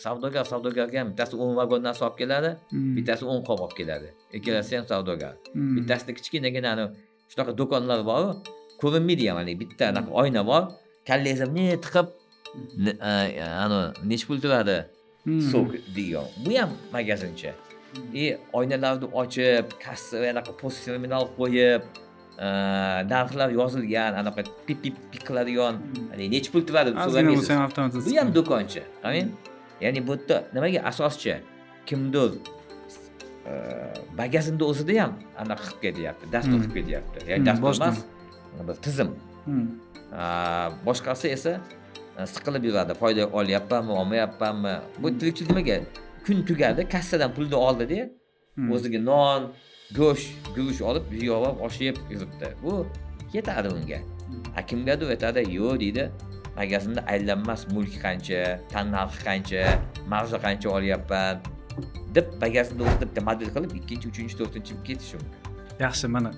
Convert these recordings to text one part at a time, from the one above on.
Savdogar savdogarga ham bittasi 10 vagon narsa olib keladi, bittasi 10 qop olib keladi. Ikkalasi ham savdogar. Bittasida kichkinagina anavi shunaqa do'konlar boru, ko'rinmaydi ham, haligi bitta anaqa oyna bor, kallangizni bunday tiqib, anavi nechi pul turadi сок degan. Bu ham magazincha. И oynalarni ochib, kassa, anaqa POS terminal qo'yib, narxlar yozilgan, anaqa pip pip pip qiladigan, haligi nechi pul turadi deb Ozgina so'ramaysiz. bo'lsa ham avtomatik. Bu ham do'koncha. Qarang. Ya'ni bu yerda nimaga asoschi kimdir magazinni o'zida ham anaqa qilib ketyapti, dastur qilib ketyapti. Ya'ni dastur boshdan. emas, bir tizim. Boshqasi esa siqilib yuradi. Foyda olyapmanmi, olmayapmanmi? Bu tirikchilik nimaga? Kun tugadi, kassadan pulni oldi-da, o'ziga non, go'sht, guruch olib, uyga olib, osh yeb yuribdi. Bu yetadi unga. A kimgadir aytadi, yo'q deydi. Magazinda aylanmas mulk qancha, tan narxi qancha, marja qancha olyapman deb magazinda o'zida bitta model qilib, ikkinchi, uchinchi, to'rtinchi ketishi mumkin. Yaxshi, mana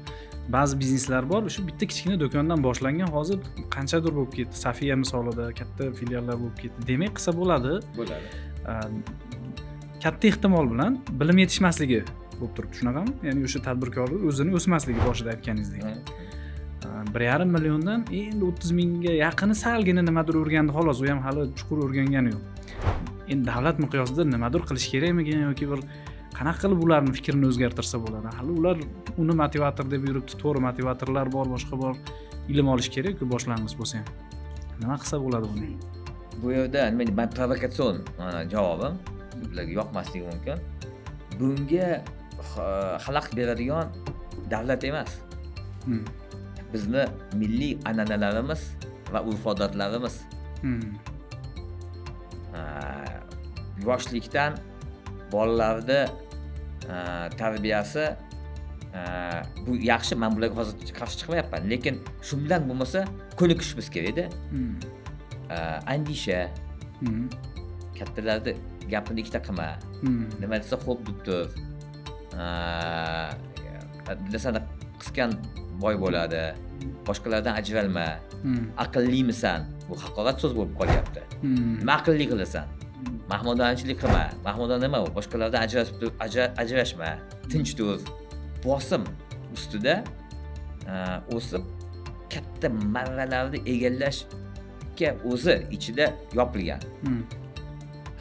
ba'zi bizneslar bor, shu bitta kichkina do'kondan boshlangan, hozir qanchadir bo'lib ketdi. Safiya misolida katta filiallar bo'lib ketdi. Demak, qilsa bo'ladi. Bo'ladi. Katta ehtimol bilan bilim yetishmasligi bo'lib turibdi, shunaqami? Ya'ni o'sha tadbirkorni o'zini o'smasligi, boshida aytganingizdek. 1,5 milliondan endi 30 mingga yaqini salgina nimadir o'rgandi, xolos, u ham hali chuqur o'rgangani yo'q. Endi davlat miqyosida nimadir qilish kerakmikan yoki bir qanaqa qilib ularni fikrini o'zgartirsa bo'ladi? Hali ular uni motivator deb yuribdi. To'g'ri, motivatorlar bor, boshqa bor, ilm olish kerakku, boshlang'ich bo'lsa ham. Nima qilsa bo'ladi buni? Bu yerda nima, man provokatsion javobim ularga yoqmasligi mumkin. Bunga xalaqit beradigan davlat emas. Bizni milliy an'analarimiz va urf odatlarimiz. Yoshlikdan bolalarni tarbiyasi, bu yaxshi, man bularga hozir qarshi chiqmayapman, lekin shu bilan bo'lmasa ko'nikishimiz kerakda. Andisha, kattalarni gapini ikkita qilma, nima desa xo'p deb tur, bilasani qisgan boy bo'ladi, boshqalardan ajralma, aqllimisan, bu haqorat so'z bo'lib qolyapti. Nima aqlli qilasan, mahmudonchilik qilma. Mahmudon nima u? Boshqalardan ajrashib ajrashma, tinch tur. Bosim ustida o'sib, katta marralarni egallashga o'zi ichida yopilgan.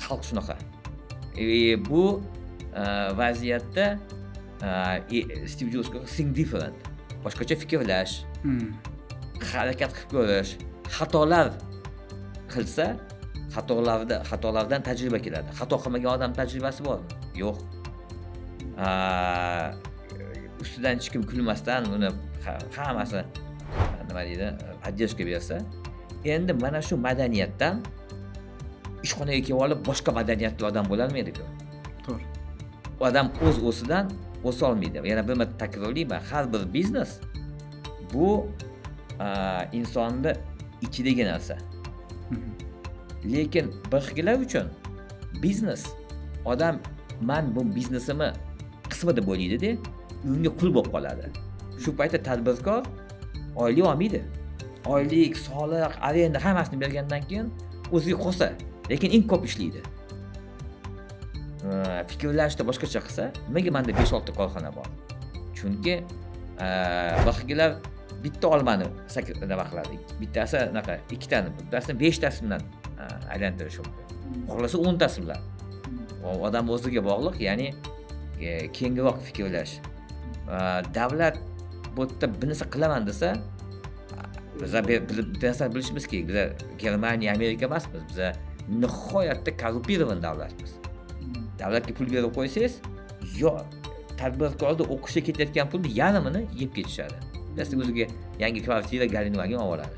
Xalq shunaqa. Bu vaziyatda Stiv Jobs "think different", boshqacha fikrlash, harakat qilib ko'rish, xatolar qilsa, xatolardan tajriba keladi. Xato qilmagan odam tajribasi bormi? Yo'q. Ustidan hech kim kulmasdan uni hammasi, nima deydi, поддержка bersa, endi mana shu madaniyatdan ishxonaga kelib olib boshqa madaniyatli odam bo'lolmaydiku. To'g'ri. Odam o'z o'zidan o'solmaydi. Yana bir marta takrorlayman, har bir biznes bu insonni ichidagi narsa. Lekin bir xillar uchun biznes odam man bu biznesimni qismi deb o'ylaydida, unga qul bo'lib qoladi. Shu paytda tadbirkor oylik olmaydi. Oylik, soliq, arenda, hammasini bergandan keyin o'ziga qolsa, lekin eng ko'p ishlaydi. Fikrlashni boshqacha qilsa, nimaga manda besh oltita korxona bor? Chunki boshqalar bitta olmani nima qiladi, bittasi anaqa ikkitani, bittasini beshtasi bilan aylantirishi mumkin, xohlasa 10tasi bilan. Odam o'ziga bog'liq, ya'ni kengroq fikrlash. Davlat bu yerda bir narsa qilaman desa, biza bitta narsani bilishimiz kerak: biza Germaniya, Amerika emasmiz, biza nihoyatda коррумпированный davlatmiz. Davlatga pul berib qo'ysangiz, yo tadbirkorni o'qishga ketayotgan pulni yarmini yeb ketishadi, bittasi o'ziga yangi kvartira, Gelandewagen olib oladi.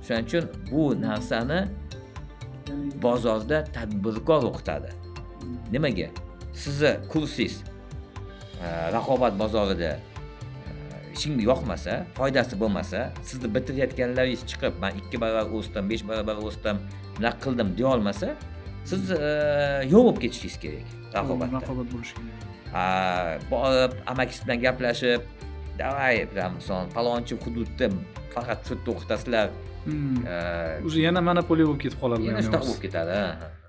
Shuning uchun bu narsani bozorda tadbirkor o'qitadi. Nimaga sizni kursingiz raqobat bozorida ishingga yoqmasa, foydasi bo'lmasa, sizni bitirayotganlaringiz chiqib "Man ikki barobar o'sdim, besh barobar o'sdim, bunaqa qildim" deyolmasa, siz yo'q bo'lib ketishingiz kerak raqobatda. Raqobat bo'lishi kerak. Borib amakisi bilan gaplashib, "Давай, там, misol, falonchi hududda faqat shu yerda o'qitasizlar." Уже yana monopoliya bo'lib ketib qoladi. Yana shunaqa bo'lib ketadi, ha.